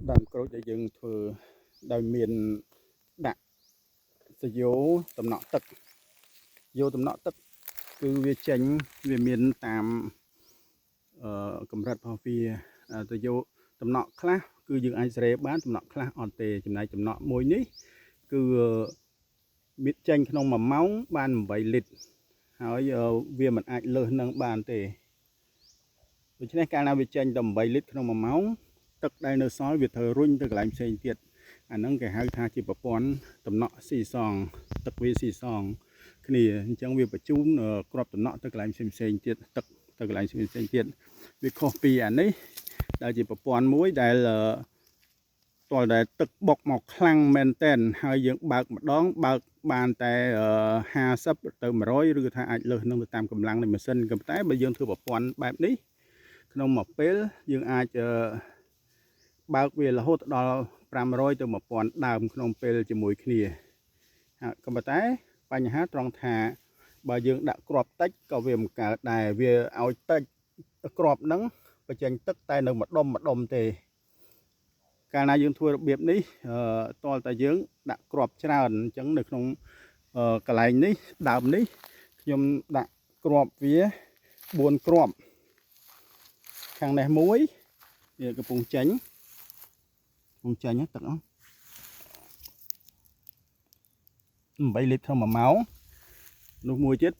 ដើមក្រូចដែលយើងធ្វើដោយមានដាក់សយោតំណក់ទឹកយោតំណក់ទឹកគឺវាចេញវាមានតាមកម្រិតរបស់វាទៅយោតំណក់ខ្លះគឺយើងអាចសេរីបានតំណក់ខ្លះអត់ទេចំណែកតំណក់មួយនេះគឺមានចេញក្នុង1ម៉ោងបាន8លីត្រហើយវាមិនអាចលើសនឹងបានទេដូច្នេះកាលណាវាចេញតែ8លីត្រក្នុង1ម៉ោងទឹកដែលនៅសល់វាត្រូវរុញទៅកន្លែងផ្សេងទៀតអាហ្នឹងគេហៅថាជាប្រព័ន្ធតំណក់ស៊ីសងទឹកវាស៊ីសងគ្នាអញ្ចឹងវាបញ្ជូនគ្រាប់តំណក់ទៅកន្លែងផ្សេងផ្សេងទៀតទឹកទៅកន្លែងផ្សេងផ្សេងទៀតវាខុសពីអានេះដែលជាប្រព័ន្ធមួយដែលទាល់តែទឹកបុកមកខ្លាំងមែនតែនហើយយើងបើកម្ដងបើកបានតែ50ទៅ100ឬក៏ថាអាចលើសនឹងទៅតាមកម្លាំងនៃម៉ាស៊ីនក៏ប៉ុន្តែបើយើងធ្វើប្រព័ន្ធបែបនេះក្នុងមួយពេលយើងអាចបើកវារហូតដល់500ទៅ1000ដើមក្នុងពេលជាមួយគ្នាហើយក៏ប៉ុន្តែបញ្ហាត្រង់ថាបើយើងដាក់គ្រាប់តិចក៏វាមិនកើតដែរវាឲ្យតិចគ្រាប់ហ្នឹងបញ្ចេញទឹកតែនៅម្ដុំម្ដុំទេកាលណាយើងធ្វើរបៀបនេះតលតែយើងដាក់គ្រាប់ច្រើនអញ្ចឹងនៅក្នុងកន្លែងនេះដើមនេះខ្ញុំដាក់គ្រាប់វា4គ្រាប់ខាងនេះមួយវាកំពុងចេញកំពុងចេញទឹកហ្នឹង8លីត្រក្នុង1ម៉ោងនោះមួយទៀត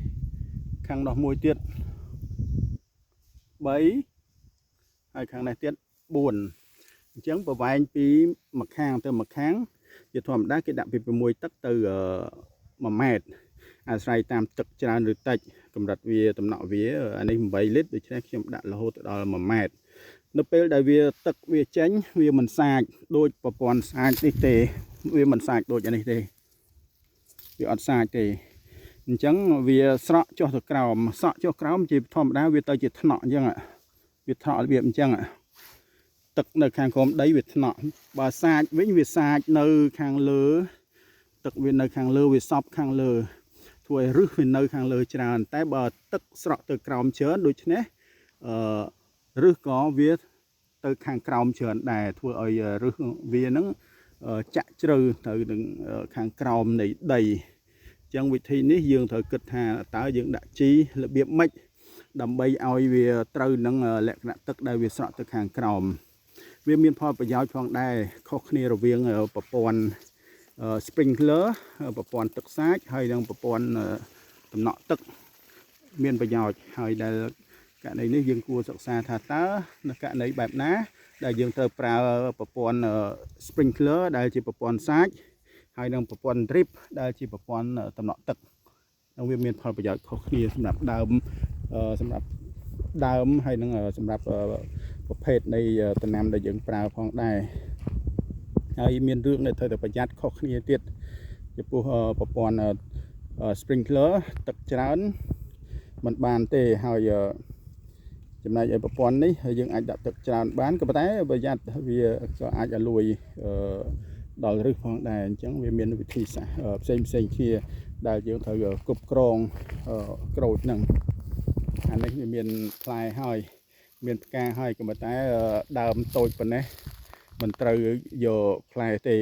2ខាងនោះមួយទៀត3ហើយខាងនេះទៀត4អញ្ចឹងប្រវែងពីម្ខាងទៅម្ខាងជាធម្មតាគេដាក់ពី6ទឹកទៅ1ម៉ែត្រអាស្រ័យតាមទឹកច្រើនឬតិចកម្រិតវាតំណក់វាអានេះ8លីត្រដូច្នេះខ្ញុំដាក់រហូតដល់1ម៉ែត្រនៅពេលដែលវាទឹកវាចេញវាមិនសាចដូចប្រព័ន្ធសាចនេះទេវាមិនសាចដូចអានេះទេវាអត់សាចទេអញ្ចឹងវាស្រក់ចុះទៅក្រោមស្រក់ចុះក្រោមជាធម្មតាវាទៅជាថ្នាក់អញ្ចឹងវាថ្នាក់របៀបអញ្ចឹងទឹកនៅខាងក្រោមដីវាថ្នាក់បើសាចវិញវាសាចនៅខាងលើទឹកវានៅខាងលើវាសប់ខាងលើធ្វើឲ្យរឹសវានៅខាងលើច្រើនតែបើទឹកស្រក់ទៅក្រោមច្រើនដូច្នេះអឺរឹសក៏វាទៅខាងក្រោមច្រើនដែរធ្វើឲ្យរឹសវានឹងចាក់ជ្រៅទៅនឹងខាងក្រោមនៃដីអញ្ចឹងវិធីនេះយើងត្រូវគិតថាតើយើងដាក់ជីរបៀបម៉េចដើម្បីឲ្យវាត្រូវនឹងលក្ខណៈទឹកដែលវាស្រក់ទៅខាងក្រោមវាមានផលប្រយោជន៍ផងដែរខុសគ្នារវាងប្រព័ន្ធ sprinkler ប្រព័ន្ធទឹកសាចហើយនិងប្រព័ន្ធតំណក់ទឹកមានប្រយោជន៍ហើយដែលករណីនេះយើងគួរសិក្សាថាតើនៅករណីបែបណាដែលយើងត្រូវប្រើប្រព័ន្ធ sprinkler ដែលជាប្រព័ន្ធសាចហើយនិងប្រព័ន្ធ drip ដែលជាប្រព័ន្ធតំណក់ទឹកនិងវាមានផលប្រយោជន៍ខុសគ្នាសម្រាប់ដើមសម្រាប់ដើមហើយនិងសម្រាប់ប្រភេទនៃដំណាំដែលយើងប្រើផងដែរហើយមានរឿងដែលត្រូវតែប្រយ័ត្នខុសគ្នាទៀតចំពោះប្រព័ន្ធ sprinkler ទឹកច្រើនមិនបានទេហើយចំណែកឯប្រព័ន្ធនេះយើងអាចដាក់ទឹកច្រើនបានក៏ប៉ុន្តែប្រយ័ត្នវាក៏អាចឲ្យលួយដល់រឹសផងដែរអញ្ចឹងវាមានវិធីសាស្ត្រផ្សេងផ្សេងគ្នាដែលយើងត្រូវគ្រប់គ្រងក្រូចហ្នឹងអានេះវាមានផ្លែហើយមានផ្កាហើយក៏ប៉ុន្តែដើមតូចប៉ុណ្ណេះមិនត្រូវយកផ្លែទេ